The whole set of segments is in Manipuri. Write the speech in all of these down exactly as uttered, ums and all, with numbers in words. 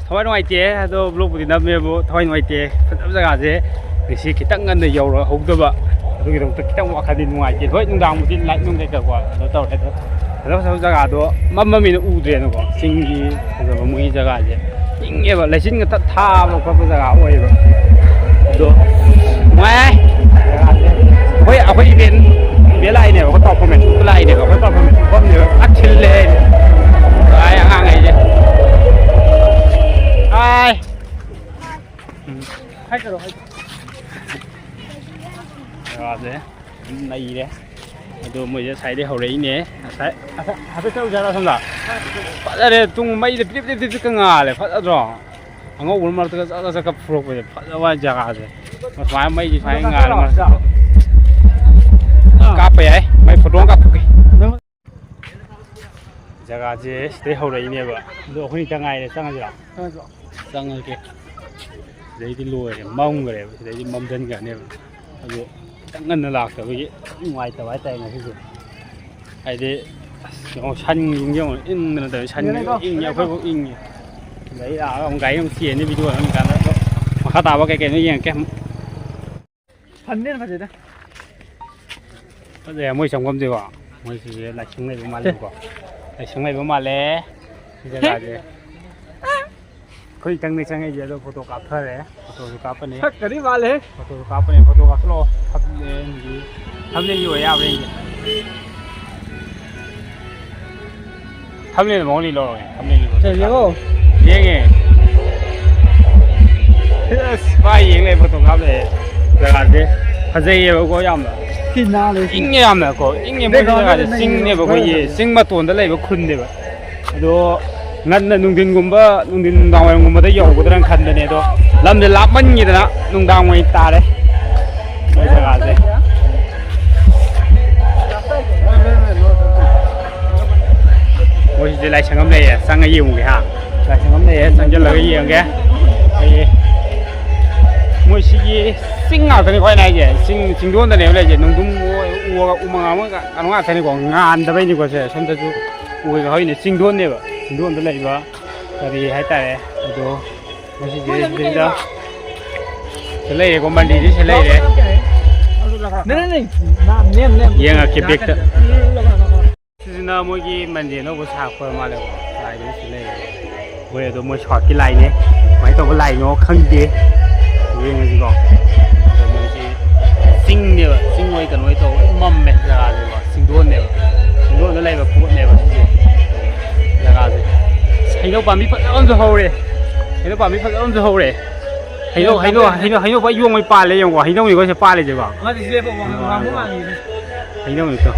ꯊꯋꯥꯏ ꯅꯨꯡꯉꯥꯏꯇꯦ꯫ ꯑꯗꯣ vlogꯄꯨꯗꯤ ꯅꯝꯃꯦꯕꯨ ꯊꯋꯥꯏ ꯅꯨꯡꯉꯥꯏꯇꯦ꯫ ꯐꯖꯕ ꯖꯒꯥꯁꯦ ꯉꯁꯤ ꯈꯤꯇꯪ ꯉꯟꯅ ꯌꯧꯔꯍꯧꯗꯕ, ꯑꯗꯨꯒꯤꯗꯃꯛꯇ ꯈꯤꯇꯪ ꯋꯥꯈꯜꯗꯤ ꯅꯨꯡꯉꯥꯏꯇꯦ꯫ ꯍꯣꯏ, ꯅꯨꯡꯗꯥꯡꯕꯨꯗꯤ light ꯅꯨꯡ ꯀꯩꯀꯥꯀꯣ ꯀꯩꯅꯣ ꯇꯧꯔꯦ, ꯑꯗꯣ ꯐꯖ ꯐꯖꯕ ꯖꯒꯥꯗꯣ ꯃꯝꯃꯃꯤꯅ ꯎꯗ꯭ꯔꯦꯅꯀꯣ꯫ ꯆꯤꯡꯒꯤ ꯐꯖꯕ ꯃꯣꯏꯒꯤ ꯖꯒꯥꯁꯦ ꯏꯪꯉꯦꯕ, ꯂꯩꯆꯤꯟꯒ ꯊꯥꯕ ꯈꯣꯠꯄ ꯖꯒꯥ ꯑꯣꯏꯌꯦꯕ꯫ ꯑꯗꯣ ꯅꯨꯡꯉꯥꯏ꯫ ꯑꯩꯈꯣꯏ ꯑꯩꯈꯣꯏ event event ꯂꯥꯛꯏꯅꯦꯕ, ꯑꯩꯈꯣꯏ performance ꯎꯠꯄ ꯂꯥꯛꯏꯅꯦꯕ꯫ ꯑꯩꯈꯣꯏ performance ꯎꯠꯐꯝꯅꯦꯕ꯫ ꯑ ꯊꯤꯜꯂꯦ ꯑꯩ ꯑꯉꯥꯡꯈꯩꯁꯦ꯫ ꯍꯥꯏ꯫ ꯎꯝ꯫ ꯍꯥꯏ ꯀꯩꯅꯣ, ꯍꯥꯏ꯫ ꯖꯒꯥꯁꯦ ꯑꯗꯨꯝ ꯅꯩꯔꯦ꯫ ꯑꯗꯣ ꯃꯣꯏꯁꯦ ꯉꯁꯥꯏꯗꯩ ꯍꯧꯔꯛꯏꯅꯦ꯫ ꯉꯁꯥꯏ ꯍꯥꯏꯐꯦꯠ ꯆꯠꯂꯨꯁꯦ ꯍꯥꯏꯔꯣ ꯑꯁꯣꯝꯗ꯫ ꯐꯖꯔꯦ꯫ ꯇꯨꯡ ꯃꯩꯗ ꯄꯤꯗꯤꯛ ꯄꯤꯗꯤꯛ ꯄꯤꯗꯤꯛꯀ ꯉꯥꯜꯂꯦ꯫ ꯐꯖꯗ꯭ꯔꯣ? ꯑꯉꯧꯕ ꯃꯔꯛꯇꯒ ꯆꯠꯂ ꯆꯠꯀ ꯐꯨꯔꯛꯄꯁꯦ ꯐꯖꯕ ꯋꯥꯅꯤ ꯖꯒꯥꯁꯦ꯫ ꯁꯨꯃꯥꯏꯅ ꯃꯩꯁꯦ ꯁꯨꯃꯥꯏꯅ ꯉꯥꯜꯂꯦ ꯃꯔꯛꯇ꯫ ꯀꯥꯞꯄ ꯌꯥꯏ꯫ ꯃꯩ photo ꯑꯃ ꯀꯥꯞꯊꯣꯛꯀꯦ꯫ ꯖꯒꯥꯁꯦ ꯁꯤꯗꯩ ꯍꯧꯔꯛꯏꯅꯦꯕ꯫ ꯑꯗꯣ ꯑꯩꯈꯣꯏꯅꯤ ꯈꯛꯇ ꯉꯥꯏꯔꯦ꯫ ꯆꯪꯉꯁꯤꯔꯣ? ꯆꯪꯉꯁꯤꯔꯣ? ꯆꯪꯉꯒꯦ꯫ ꯁꯤꯗꯩꯗꯤ ꯂꯣꯏꯔꯦ꯫ ꯃꯝꯈ꯭ꯔꯦꯕ꯫ ꯁꯤꯗꯩꯗꯤ ꯃꯝꯁꯤꯟꯈ꯭ꯔꯅꯦꯕ꯫ ꯑꯗꯣ ꯈꯤꯇꯪ ꯉꯟꯅ ꯂꯥꯛꯇꯕꯒꯤ ꯅꯨꯡꯉꯥꯏꯇꯕ ꯍꯥꯏꯇꯥꯔꯦ ꯉꯁꯤꯁꯦ꯫ ꯍꯥꯏꯗꯤ ꯑꯁ ꯌꯦꯡꯉꯣ, ꯁꯟꯁꯤꯡꯁꯦ ꯌꯦꯡꯉꯣ, ꯏꯪꯗꯅ ꯇꯧꯋꯦ꯫ ꯁꯟ ꯏꯪꯉꯦ, ꯏꯪꯉꯦ꯫ ꯑꯩꯈꯣꯏꯐꯥꯎ ꯏꯪꯉꯦ꯫ ꯁꯤꯗꯩ ꯂꯥꯛꯑꯒ ꯑꯃꯨꯛ ꯒꯥꯔꯤ ꯑꯃꯨꯛ ꯆꯦꯟꯅꯤ꯫ Video ꯅꯝꯃꯤ ꯀꯥꯟꯗ ꯃꯈꯥ ꯇꯥꯕ ꯀꯩ ꯀꯩꯅꯣ ꯌꯦꯡꯉꯛꯀꯦ꯫ ꯐꯟꯗꯦꯅ ꯐꯖꯩꯗ꯫ ꯐꯖꯩ ꯃꯣꯏ ꯆꯪꯐꯝꯁꯦꯀꯣ꯫ ꯃꯣꯏꯁꯤꯁꯦ ꯂꯥꯏꯁꯪ ꯂꯩꯕ ꯃꯥꯜꯂꯦꯀꯣ꯫ ꯂꯥꯏꯁꯪ ꯂꯩꯕ ꯃꯥꯜꯂꯦ ꯁꯤ ꯖꯒꯥꯁꯦ꯫ ꯑꯩꯈꯣꯏ ꯆꯪꯗꯤ ꯆꯪꯉꯛꯏꯁꯦ, ꯑꯗꯣ photo ꯀꯥꯞꯊꯔꯦ꯫ Photoꯁꯨ ꯀꯥꯞꯄꯅꯤ꯫ ꯁꯛꯀꯗꯤ ꯃꯥꯜꯂꯦ꯫ Photoꯁꯨ ꯀꯥꯞꯄꯅꯤ꯫ Photo ꯀꯥꯞꯁꯤꯜꯂꯛꯑꯣ꯫ Thumbnailꯒꯤ, thumbnailꯒꯤ ꯑꯣꯏ ꯌꯥꯕ꯭ꯔꯥ ꯌꯦꯡꯒꯦ꯫ Thumbnail ꯃꯑꯣꯡꯗꯤ ꯂꯧꯔꯣꯏ꯫ Thumbnailꯒꯤ photo ꯌꯦꯡꯉꯣ꯫ ꯌꯦꯡꯉꯦ꯫ ꯑꯁ, ꯃꯥ ꯌꯦꯡ ꯂꯩ, photo ꯀꯥꯞ ꯂꯩ꯫ ꯖꯒꯥꯁꯦ ꯐꯖꯩꯌꯦꯕꯀꯣ ꯌꯥꯝꯅ꯫ ꯁꯤ ꯅꯥꯜꯂꯦ, ꯁꯤ꯫ ꯏꯪꯉꯦ ꯌꯥꯝꯅꯀꯣ꯫ ꯏꯪꯉꯦ ꯃꯣꯏ backgroundꯗ ꯖꯒꯥꯁꯦ꯫ ꯅꯪꯒꯤ ꯆꯤꯡꯅꯦꯕ ꯑꯩꯈꯣꯏꯒꯤ꯫ ꯍꯣꯏ꯫ ꯆꯤꯡ ꯃꯇꯣꯟꯗ ꯂꯩꯕ ꯈꯨꯟꯅꯦꯕ꯫ ꯑꯗꯣ ꯉꯟꯅ ꯅꯨꯡꯊꯤꯟꯒꯨꯝꯕ, ꯅꯨꯡꯊꯤꯟ ꯅꯨꯡꯗꯥꯡ ꯋꯥꯏꯔꯝꯒꯨꯝꯕꯗ ꯌꯧꯒꯗ꯭ꯔꯥꯅ ꯈꯟꯕꯅꯦ, ꯑꯗꯣ ꯂꯝꯁꯦ ꯂꯥꯞꯃꯟꯈꯤꯗꯅ ꯅꯨꯡꯗꯥꯡ ꯑꯣꯏꯅ ꯇꯥꯔꯦ꯫ ꯃꯣꯏ ꯖꯒꯥꯁꯦ꯫ ꯃꯣꯏꯁꯤꯗ ꯂꯥꯏꯁꯪ ꯑꯃ ꯂꯩꯌꯦ, ꯆꯪꯉ ꯌꯦꯡꯉꯨꯒꯦ ꯍꯥ꯫ ꯂꯥꯏꯁꯪ ꯑꯃ ꯂꯩꯌꯦ, ꯆꯪꯁꯤꯜꯂꯒ ꯌꯦꯡꯉꯒꯦ꯫ ꯑꯩ ꯃꯣꯏ ꯁꯤꯒꯤ ꯆꯤꯡ ꯉꯥꯛꯇꯅꯤꯀꯣ ꯑꯩꯅ ꯍꯥꯏꯁꯦ꯫ ꯆꯤꯡ, ꯆꯤꯡꯗꯣꯟꯗꯅꯦꯕ ꯂꯩꯁꯦ꯫ ꯅꯨꯡꯗꯨꯝ ꯎ, ꯎ, ꯎ ꯃꯉꯥ ꯑꯃ ꯀꯩꯅꯣ ꯉꯥꯛꯇꯅꯤꯀꯣ꯫ ꯉꯥꯟꯗꯕꯩꯅꯤꯀꯣ ꯁꯦ꯫ ꯁꯣꯝꯗꯁꯨ ꯎ ꯍꯧꯔꯤꯅꯦ꯫ ꯆꯤꯡꯗꯣꯟꯅꯦꯕ꯫ ꯆꯤꯡꯗꯣꯟꯗ ꯂꯩꯕ ꯀꯔꯤ ꯍꯥꯏꯇꯥꯔꯦ ꯑꯗꯣ, ꯉꯁꯤꯁꯦ ꯁꯤꯗꯩꯗ ꯁꯤ ꯂꯩꯔꯦꯀꯣ, ꯃꯟꯗꯤꯔꯁꯦ ꯁꯤ ꯂꯩꯔꯦ꯫ ꯌꯦꯡꯉꯛꯀꯦ ꯕꯦꯛꯇ꯫ ꯁꯤꯁꯤꯅ ꯃꯣꯏꯒꯤ ꯃꯟꯗꯤꯔ ꯑꯅꯧꯕ ꯁꯥꯔꯛꯄ ꯃꯥꯜꯂꯦꯀꯣ꯫ ꯂꯥꯏꯗꯨ ꯁꯤ ꯂꯩꯔꯦ꯫ ꯍꯣꯏ, ꯑꯗꯣ ꯃꯣꯏ ꯁꯥꯎꯠꯀꯤ ꯂꯥꯏꯅꯦ꯫ ꯀꯃꯥꯏꯅ ꯇꯧꯕ ꯂꯥꯏꯅꯣ ꯈꯪꯗꯦ꯫ ꯌꯦꯡꯉꯁꯤꯀꯣ꯫ ꯑꯗꯣ ꯃꯣꯏꯁꯤ ꯆꯤꯡꯅꯦꯕ꯫ ꯆꯤꯡ ꯑꯣꯏ ꯀꯩꯅꯣ ꯑꯣꯏ ꯇꯧꯕ ꯃꯝꯃꯦ ꯖꯒꯥꯁꯦꯀꯣ꯫ ꯆꯤꯡꯗꯣꯟꯅꯦꯕ꯫ ꯆꯤꯡꯗꯣꯟꯗ ꯂꯩꯕ ꯄꯣꯠꯅꯦꯕ ꯁꯤꯁꯦ꯫ ꯖꯒꯥꯁꯦ꯫ ꯍꯩꯅꯧ ꯄꯥꯝꯕꯤ ꯐꯖꯕ ꯑꯃꯁꯨ ꯍꯧꯔꯦ꯫ ꯍꯩꯅꯧ ꯄꯥꯝꯕꯤ ꯐꯖꯕ ꯑꯃꯁꯨ ꯍꯧꯔꯦ꯫ ꯍꯩꯅꯧ, ꯍꯩꯅꯧ, ꯍꯩꯅꯧ, ꯍꯩꯅꯧ ꯐꯖ ꯌꯣꯡꯉꯩ ꯄꯥꯜꯂꯦ ꯌꯦꯡꯉꯣ꯫ ꯍꯩꯅꯧꯅꯤꯀꯣ ꯁꯤ ꯄꯥꯜꯂꯤꯁꯦꯀꯣ꯫ ꯃꯥꯗꯤ ꯁꯤꯗꯤ ꯋꯥꯡ-, ꯋꯥꯡꯕ ꯃꯥꯜꯂꯤꯅꯦ꯫ ꯍꯩꯅꯧꯅꯤꯀꯣ꯫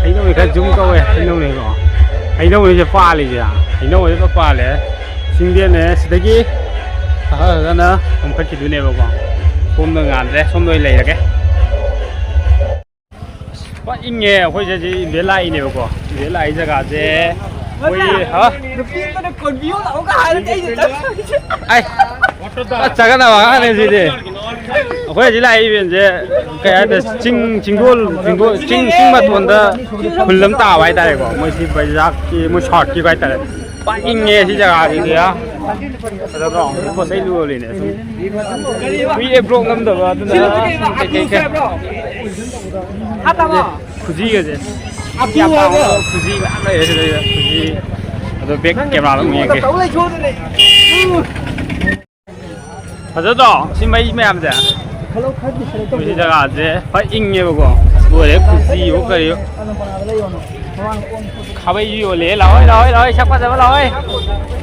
ꯍꯩꯅꯧꯅꯤ ꯈꯔ ꯖꯨꯝ ꯇꯧꯋꯦ꯫ ꯍꯩꯅꯧꯅꯤꯀꯣ꯫ ꯍꯩꯅꯧꯅꯤꯁꯦ ꯄꯥꯜꯂꯤꯁꯦ꯫ ꯍꯩꯅꯧꯁꯦ ꯐꯖ ꯄꯥꯜꯂꯦ꯫ ꯆꯤꯡꯗꯦꯟꯅꯦ꯫ ꯁꯤꯗꯒꯤ ꯈꯔ ꯈꯔꯅ ꯀꯨꯝꯈꯠꯈꯤꯗꯣꯏꯅꯦꯕꯀꯣ꯫ ꯁꯣꯝꯗ ꯉꯥꯟꯗ꯭ꯔꯦ꯫ ꯁꯣꯝꯗ ꯑꯣꯏꯅ ꯂꯩꯔꯒꯦ꯫ ꯐꯖ ꯏꯪꯉꯦ꯫ ꯑꯩꯈꯣꯏꯁꯦ ꯁꯤ ꯏꯝꯐꯦꯜ ꯂꯥꯛꯏꯅꯦꯕꯀꯣ꯫ ꯏꯝꯐꯦꯜ ꯂꯥꯛꯏ ꯖꯒꯥꯁꯦ ꯑꯩꯈꯣꯏꯒꯤ, ꯍꯥ? ꯅꯨꯄꯤ ꯑꯃꯅ ꯀꯣꯟꯕꯤꯌꯣ ꯂꯥꯛꯑꯣꯒ ꯍꯥꯏꯔꯗꯤ ꯑꯩꯁꯦ ꯆꯠꯈ꯭ꯔꯅꯤ꯫ ꯑꯩ ꯆꯠꯆꯒꯗꯕ ꯑꯉꯥꯡꯅꯦ ꯁꯤꯗꯤ꯫ ꯑꯩꯈꯣꯏ ꯍꯧꯖꯤꯛ ꯂꯥꯛꯏ ꯏꯚꯦꯟꯁꯦ ꯀꯩ ꯍꯥꯏꯇꯥꯔꯦ, ꯆꯤꯡ, ꯆꯤꯡꯗꯣꯜ, ꯆꯤꯡꯗꯣꯜ, ꯆꯤꯡ, ꯆꯤꯡ ꯃꯇꯣꯟꯗ ꯈꯨꯜ ꯑꯃ ꯇꯥꯕ ꯍꯥꯏꯇꯥꯔꯦꯀꯣ꯫ ꯃꯣꯏ ꯁꯤ ꯕꯩꯖꯥꯛꯀꯤ, ꯃꯣꯏ ꯁꯥꯎꯠꯀꯤ ꯍꯥꯏꯇꯥꯔꯦ꯫ ꯐꯖ ꯏꯪꯉꯦ ꯁꯤ ꯖꯒꯥꯁꯤꯗꯤ, ꯍꯥ? ꯐꯖꯗ꯭ꯔꯣ? ꯄꯣꯠ ꯆꯩ ꯂꯣꯜꯂꯤꯅꯦ ꯁꯨꯝ꯫ ꯀꯨꯏꯔꯦ ꯕ꯭ꯂꯣꯛ ꯅꯝꯗꯕ ꯑꯗꯨꯅ꯫ ꯀꯩꯀꯩ ꯀꯩ-, ꯈꯨꯖꯤꯒꯁꯦ꯫ ꯌꯥꯝ ꯄꯥꯝꯕ ꯈꯨꯖꯤ ꯃꯌꯥꯝ ꯂꯩꯔꯦ ꯁꯤꯗꯩꯗ꯫ ꯈꯨꯖꯤ꯫ ꯑꯗꯣ ꯕꯦꯛ ꯀꯦꯃꯦꯔꯥꯗ ꯑꯃꯨꯛ ꯌꯦꯡꯉꯛꯀꯦ꯫ ꯐꯖꯗ꯭ꯔꯣ ꯁꯤ ꯃꯩ ꯃꯌꯥꯝꯁꯦ? ꯑꯩꯈꯣꯏ ꯁꯤ ꯖꯒꯥꯁꯦ ꯐꯖ ꯏꯪꯉꯦꯕꯀꯣ꯫ ꯂꯣꯏꯔꯦ, ꯈꯨꯖꯤꯌꯣ ꯀꯔꯤꯌꯣ꯫ ꯈꯥꯕꯩꯁꯨ ꯌꯣꯜꯂꯦ꯫ ꯂꯥꯛꯑꯣꯏ, ꯂꯥꯛꯑꯣꯏ, ꯂꯥꯛꯑꯣꯏ, ꯁꯛ ꯐꯖꯕ ꯂꯥꯛꯑꯣꯏ꯫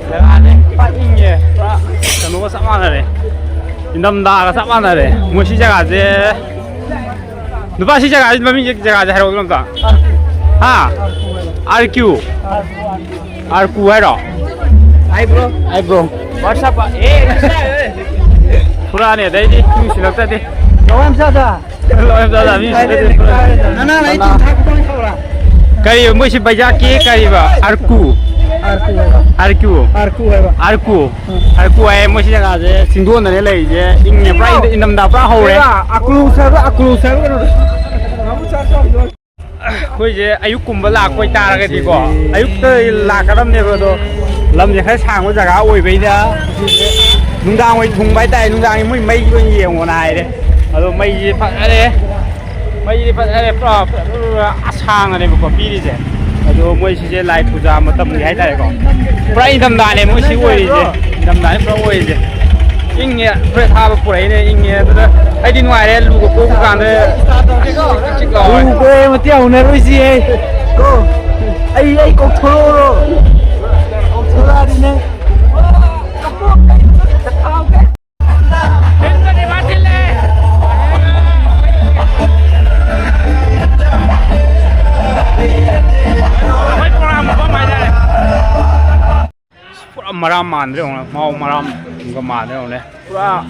ꯖꯒꯥꯁꯦ ꯐꯖ ꯏꯪꯉꯦ꯫ ꯄꯨꯔꯥ ꯀꯩꯅꯣꯒ ꯆꯞ ꯃꯥꯟꯅꯔꯦ꯫ ꯏꯪꯊꯝꯊꯥꯒ ꯆꯞ ꯃꯥꯟꯅꯔꯦ꯫ ꯃꯣꯏ ꯁꯤ ꯖꯒꯥꯁꯦ, ꯅꯨꯄꯥ, ꯁꯤ ꯖꯒꯥꯁꯤ ꯃꯃꯤꯡ, ꯖꯒꯥꯁꯦ ꯍꯥꯏꯔꯛꯑꯣ ꯑꯝꯇ꯫ ꯍꯥ? R Q. ꯑꯥꯔ ꯀ꯭ꯌꯨ ꯍꯥꯏꯔꯣ? ꯍꯥꯏꯕ꯭ꯔꯣ? ꯍꯥꯏꯕ꯭ꯔꯣ? WhatsApp, ꯑꯦ, ꯊꯣꯔꯛꯑꯅꯤ ꯑꯗꯩꯗꯤ ꯃꯤ ꯁꯤꯜꯂꯛꯇ꯭ꯔꯗꯤ꯫ ꯂꯋꯥꯏ ꯃꯆꯥꯗ꯫ ꯂꯋꯥꯏ ꯃꯆꯥꯗ ꯃꯤ ꯁꯤꯜꯂꯛꯇ꯭ꯔꯗꯤ ꯊꯣꯔꯛꯑꯅꯤ꯫ ꯅꯅꯥ ꯂꯩ ꯆꯨꯝ ꯊꯥꯛꯄ ꯑꯣꯏꯅ ꯇꯧꯔꯥ? ꯀꯔꯤ ꯃꯣꯏꯁꯤ ꯕꯩꯖꯥꯛꯀꯤ ꯀꯔꯤꯕ? ꯑꯥꯔꯀꯨ꯫ ꯑꯥꯔꯀꯨ ꯍꯥꯏꯕ꯫ ꯑꯥꯔꯀ꯭ꯌꯨ꯫ ꯑꯥꯔꯀꯨ ꯍꯥꯏꯕ꯫ ꯑꯥꯔꯀꯨ꯫ ꯎꯝ꯫ ꯑꯥꯔꯀꯨ ꯍꯥꯏꯌꯦ ꯃꯣꯏꯁꯤ ꯖꯒꯥꯁꯦ ꯆꯤꯡꯗꯣꯟꯗꯅꯦ ꯂꯩꯔꯤꯁꯦ꯫ ꯏꯪꯉꯦ, ꯄꯨꯔꯥ ꯏꯪ-, ꯏꯪꯊꯝꯊꯥ ꯄꯨꯔꯥ ꯍꯧꯔꯦ꯫ ꯑꯀ꯭ꯂꯨꯁ ꯍꯥꯏꯕ, ꯑꯀ꯭ꯂꯨꯁ ꯍꯥꯏꯕ ꯀꯩꯅꯣꯗꯣ꯫ ꯑꯩꯈꯣꯏꯁꯦ ꯑꯌꯨꯛꯀꯨꯝꯕ ꯂꯥꯛꯄ ꯑꯣꯏꯇꯥꯔꯒꯗꯤꯀꯣ, ꯑꯌꯨꯛꯇ ꯂꯥꯛꯀꯗꯕꯅꯦꯕ ꯑꯗꯣ꯫ ꯂꯝꯁꯦ ꯈꯔ ꯁꯥꯡꯕ ꯖꯒꯥ ꯑꯣꯏꯕꯩꯗ ꯅꯨꯡꯗꯥꯡ ꯑꯣꯏꯅ ꯊꯨꯡꯕ ꯍꯥꯏꯇꯥꯔꯦ꯫ ꯅꯨꯡꯗꯥꯡꯒꯤ ꯃꯣꯏ ꯃꯩ ꯑꯣꯏꯅ ꯌꯦꯡꯉꯣꯅ ꯍꯥꯏꯔꯦ꯫ ꯑꯗꯣ ꯃꯩꯁꯦ ꯐꯖꯔꯦ, ꯃꯩꯁꯦ ꯐꯖꯔꯦ, ꯄꯨꯔꯥ ꯄꯨꯔꯥ ꯑꯁꯥꯡꯅꯅꯦꯕꯀꯣ ꯄꯤꯔꯤꯁꯦ꯫ ꯑꯗꯣ ꯃꯣꯏ ꯁꯤꯁꯦ ꯂꯥꯏ ꯄꯨꯖꯥ ꯃꯇꯝꯒꯤ ꯍꯥꯏꯇꯥꯔꯦꯀꯣ꯫ ꯄꯨꯔꯥ ꯏꯪꯊꯝꯊꯥꯅꯦ ꯃꯣꯏ ꯁꯤ ꯑꯣꯏꯔꯤꯁꯦ, ꯏꯪꯊꯝꯊꯥꯅꯦ ꯄꯨꯔꯥ ꯑꯣꯏꯔꯤꯁꯦ꯫ ꯏꯪꯉꯦ꯫ ꯐꯨꯔꯤꯠ ꯑꯊꯥꯕ ꯄꯨꯔꯛꯏꯅꯦ, ꯏꯪꯉꯦ꯫ ꯑꯗꯨꯗ ꯑꯩꯗꯤ ꯅꯨꯡꯉꯥꯏꯔꯦ, ꯂꯨꯒ ꯀꯣꯛꯄ ꯀꯥꯟꯗ ꯆꯤꯛ ꯆꯤꯛ ꯂꯥꯎꯔꯦ꯫ ꯂꯨꯒ ꯃꯇꯦꯛ ꯍꯧꯅꯔꯣꯏꯁꯤ ꯑꯩ꯫ ꯀꯣ, ꯑꯩ, ꯑꯩ ꯀꯣꯛꯊꯣꯔꯛꯎꯔꯣ? ꯀꯣꯛꯊꯣꯔꯛꯑꯗꯤ ꯅꯪ꯫ ꯄꯨꯔꯥ ꯃꯔꯥꯝ ꯃꯥꯟꯗ꯭ꯔꯦ ꯌꯦꯡꯉꯨꯅꯦ, ꯃꯥꯎ ꯃꯔꯥꯝꯒ ꯃꯥꯟꯗ꯭ꯔꯦ ꯌꯦꯡꯉꯨꯅꯦ꯫ ꯄꯨꯔꯥ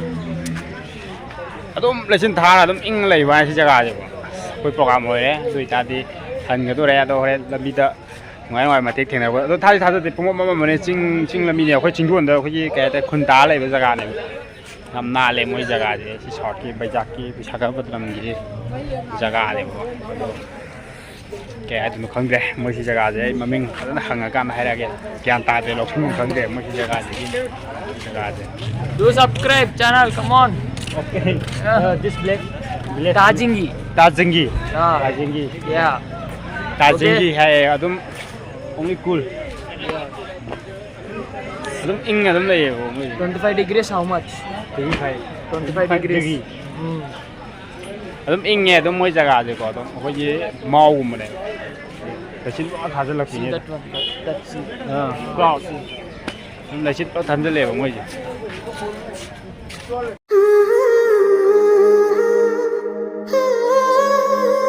ꯑꯗꯨꯝ ꯂꯩꯆꯤꯟ ꯊꯥꯔ ꯑꯗꯨꯝ ꯏꯪ ꯂꯩꯕ ꯍꯥꯏꯁꯤ ꯖꯒꯥꯁꯦꯀꯣ꯫ ꯑꯩꯈꯣꯏ ꯄ꯭ꯔꯣꯒꯥꯝ ꯂꯣꯏꯔꯦ, ꯑꯗꯨ ꯑꯣꯏꯇꯥꯔꯗꯤ ꯍꯟꯒꯗꯣꯔꯦ꯫ ꯑꯗꯣ ꯍꯣꯔꯦꯟ ꯂꯝꯕꯤꯗ ꯅꯨꯡꯉꯥꯏ ꯅꯨꯡꯉꯥꯏꯕ ꯃꯇꯦꯛ ꯊꯦꯡꯅꯕ꯫ ꯑꯗꯣ ꯊꯥꯗꯤ ꯊꯥꯖꯗꯦ, ꯄꯨꯡ ꯑꯃ ꯑꯃꯅꯦ꯫ ꯆꯤꯡ, ꯆꯤꯡ ꯂꯝꯕꯤꯅꯦ, ꯑꯩꯈꯣꯏ ꯆꯤꯡꯗꯣꯟꯗ ꯑꯩꯈꯣꯏꯒꯤ ꯀꯩ ꯍꯥꯏꯇꯥꯔꯦ, ꯈꯨꯟ ꯇꯥꯔ ꯂꯩꯕ ꯖꯒꯥꯅꯦꯕ꯫ ꯌꯥꯝ ꯅꯥꯜꯂꯦ ꯃꯣꯏ ꯖꯒꯥꯁꯦ꯫ ꯁꯤ ꯁꯥꯎꯠꯀꯤ ꯕꯩꯖꯥꯛꯀꯤ ꯕꯤꯁꯥꯈꯥꯄꯠꯅꯝꯒꯤ ꯖꯒꯥꯅꯦꯕꯀꯣ꯫ ꯑꯗꯣ ꯀꯩ ꯍꯥꯏꯗꯣꯏꯅꯣ ꯈꯪꯗ꯭ꯔꯦ꯫ ꯃꯣꯏꯁꯤ ꯖꯒꯥꯁꯦ ꯑꯩ ꯃꯃꯤꯡ ꯐꯖꯅ ꯍꯪꯉꯀꯥꯟꯗ ꯍꯥꯏꯔꯛꯑꯒꯦ꯫ ꯒ꯭ꯌꯥꯟ ꯇꯥꯗ꯭ꯔꯦ, ꯂꯧꯁꯤꯟꯐꯝ ꯈꯪꯗ꯭ꯔꯦ ꯃꯣꯏꯁꯤ ꯖꯒꯥꯁꯤꯒꯤ, ꯖꯒꯥꯁꯦ꯫ Do subscribe channel, come on. Okay. Yeah. Uh, this black village. Tajingi. Tajingi. Yeah. Tajingi. Yeah. Tajingi okay. ꯍꯥꯏꯌꯦ ꯑꯗꯨꯝ, only cool. Yeah. ꯑꯗꯨꯝ ꯏꯪꯅ ꯑꯗꯨꯝ ꯂꯩꯌꯦꯕ ꯃꯣꯏꯁꯦ꯫ Twenty five degrees, how much? Twenty five. Twenty five degrees. Degree. ꯎꯝ꯫ ꯑꯗꯨꯝ ꯏꯪꯉꯦ ꯑꯗꯨꯝ ꯃꯣꯏ ꯖꯒꯥꯁꯦꯀꯣ꯫ ꯑꯗꯨꯝ ꯑꯩꯈꯣꯏꯒꯤ ꯃꯥꯎꯒꯨꯝꯕꯅꯦ꯫ ꯂꯩꯆꯤꯟ ꯂꯣꯏ ꯊꯥꯖꯤꯜꯂꯛꯄꯤꯅꯦ꯫ See that one, that, that sea. Ah, cloud. ꯑꯗꯨꯝ ꯂꯩꯆꯤꯟ ꯂꯣꯏ ꯊꯥꯖꯤꯜꯂꯛꯑꯦꯕ ꯃꯣꯏꯁꯦ꯫